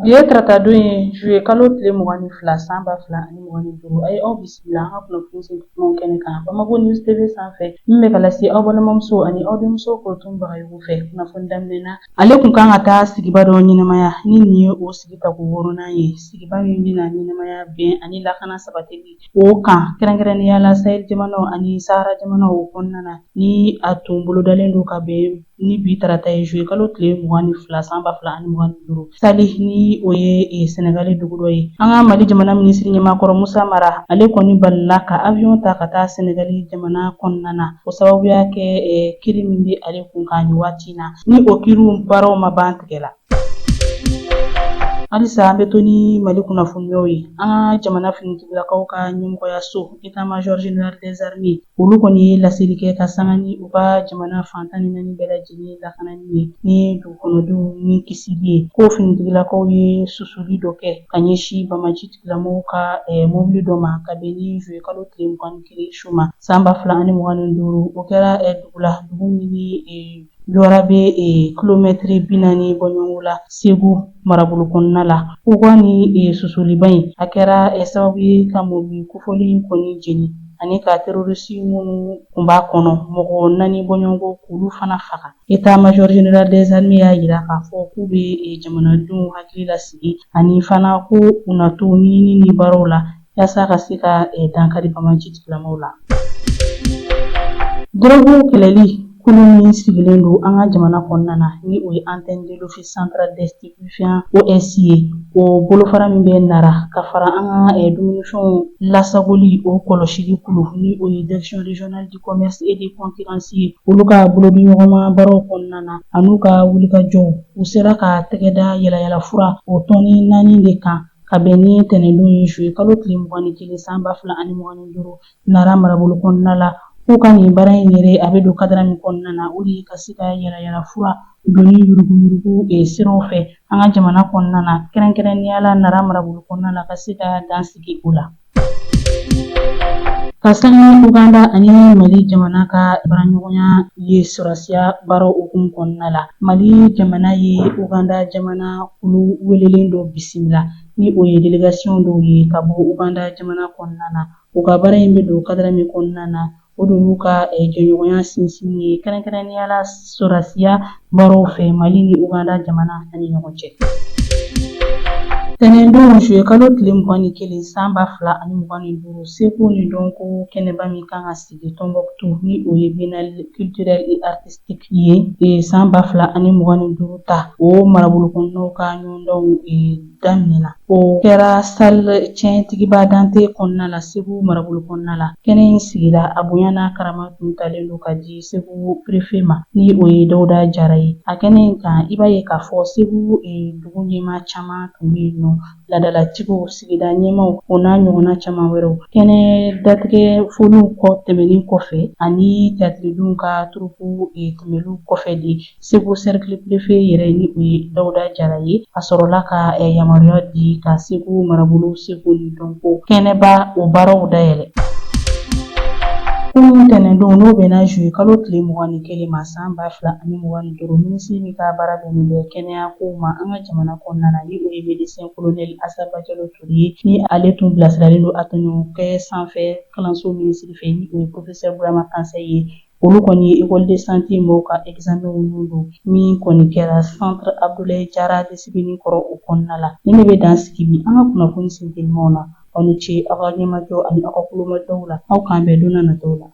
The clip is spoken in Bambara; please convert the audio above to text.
Bi ye taratadon ye, juillet kalo tile 22, san 2025. A ye aw bisimila an ka kunnafoni senkumaw kɛnɛ kan Bamako News TV sanfɛ, min bɛ ka lase aw balimamuso ani aw denmuso Korotum Bagayogo fɛ. Kunnafoni daminɛ na, ale kun kan ka taa sigiba dɔ ɲɛnamaya ni nin ye o sigi tako wɔɔrɔnan ye, sigiba min bɛna ɲɛnamaya, bɛn ani lakana sabatili o kan, kɛrɛnkɛrɛnnenya la Sahel jamanaw ani Sahara jamanaw o kɔnɔna na, ni a tun bolodalen don ka bɛn ni bi tarata ye, juillet kalo tile 22, san 2025, Sali, ni o ye Senegali dugu dɔ ye. An ka Mali jamana minisiri ɲɛmaa kɔrɔ Musa Mara, ale kɔni balila ka avion ta ka taa Senegali jamana kɔnɔna na, o sababuya kɛ kiri min bɛ ale kun kan nin waati na, ni o kiriw baaraw ma ban tigɛ la. Halisa an bɛ to ni Mali kunnafoniyaw ye. An ka jamana finitigilakaw ka ɲɛmɔgɔyaso, état-major général des armées, olu kɔni ye laseli kɛ ka sanga ni u ka jamana fan 14 bɛɛ lajɛlen lakanani ye ni dugukɔnɔdenw ni kisili ye, ko finitigilakaw ye susuli dɔ kɛ ka ɲɛsin banbaanci tigilamɔgɔw ka mobili dɔ ma ka bɛn ni juillet kalo tile 21 su ma, san 2025. O kɛra dugu la, dugu min ni Jɔra bɛ kilomɛtiri 40 bɔɲɔgɔnko la Segu marabolo kɔnɔna la. U ka nin susuliba in, a kɛra sababu ye ka mobili kofɔlen in kɔni jeni ani ka terorisi minnu tun b'a kɔnɔ, mɔgɔ naani bɔɲɔgɔnko, k'olu fana faga. État-major général des armées y'a jira k'a fɔ k'u bɛ jamanadenw hakili lasigi ani fana ko u na to ɲinini ni baaraw la yaasa ka se ka dankari banbaanci tigilamɔgɔw la. Dɔrɔgu kɛlɛli kulu min sigilen don an ka jamana kɔnɔna na, ni o ye antenne de l'Office central des stupéfiants OS ye, o bolofara min bɛ Nara, ka fara an ka dumunifɛnw lasagoli o kɔlɔsili kulu, ni o ye direction régionale du commerce et de concurrence ye, olu ka bolodiɲɔgɔnma baaraw kɔnɔna na an'u ka wulikajɔw, u sera ka tɛgɛ da yalayalafura o tɔni 4 de kan ka bɛn ni tɛnɛndon ye, juillet kalo tile 21, san 2025, Nara marabolo kɔnɔna la. K'u ka nin baara in yɛrɛ, a bɛ don cadre min kɔnɔna na, o de ye ka se ka yalayalafura donni yuruguyurugu siraw fɛ an ka jamana kɔnɔna na, kɛrɛnkɛrɛnnenya la Nara marabolo kɔnɔna la, ka se ka dan sigi o la. Ka sanga ni Uganda ani Mali jamana ka baaraɲɔgɔnya ye sɔrɔdasiya baaraw hukumu kɔnɔna la, Mali jamana ye Uganda jamana kulu welelen dɔ bisimila, ni o ye délégation dɔw ye ka bɔ Uganda jamana kɔnɔna na. U ka baara in bɛ don cadre min kɔnɔna na, o de y'u ka jɛɲɔgɔnya sinsinni ye, kɛrɛnkɛrɛnnenya la sɔrɔdasiya baaraw fɛ Mali ni Uganda jamana ani ɲɔgɔn cɛ. Tɛnɛndon, juillet kalo tile 21, san 2025, seko ni dɔnko kɛnɛba min kan ka sigi Tombouctou, ni o ye Biennale culturelle et artistique ye, san 2025 ta, o marabolo kɔnɔnaw ka ɲɔgɔndanw daminɛna. O kɛra salle Tiɲɛtigiba Dante kɔnɔna la, Segu marabolo kɔnɔna la. Kɛnɛ in sigira, a bonya n'a karama tun talen don ka di Segu préfet ma, ni o ye Dawuda Jara ye. A kɛnɛ in kan, i b'a ye k'a fɔ Segu dugu ɲɛmaa caman tun bɛ yen nɔ, laadalatigiw, sigida ɲɛmaaw, o n'a ɲɔgɔnna caman wɛrɛw. Kɛnɛ datigɛ foliw kɔ tɛmɛnen kɔfɛ ani teatiridenw ka troupe tɛmɛliw kɔfɛ de, Segu cercle préfet yɛrɛ, ni o ye Dawuda Jara ye, a sɔrɔla ka yamaruya di ka Segu marabolo seko ni dɔnko kɛnɛba o baaraw dayɛlɛ. Kunun tɛnɛndon, n'o bɛnna juillet kalo tile 21 ma, san 2025, minisiri min ka baara bɛnnen bɛ kɛnɛya kow ma an ka jamana kɔnɔna na, ni o ye médecin colonel Asa Bajalo Ture ye, ni ale tun bilasiralen don a tɔɲɔgɔnkɛ sanfɛ kalanso minisiri fɛ, ni o ye professeur Burama Kansayi ye, olu kɔni ye école de santé mɔgɔw ka examen ninnu don, min kɔni kɛra centre Abdoulaye Diarra de Sébénikoro o kɔnɔna la. Nin de bɛ dan sigi bi an ka kunnafoni sentelimaw na. Aw ni ce aw ka ɲɛmajɔ ani aw ka kulomajɔw la. Aw k'an bɛn don n'a nataw la.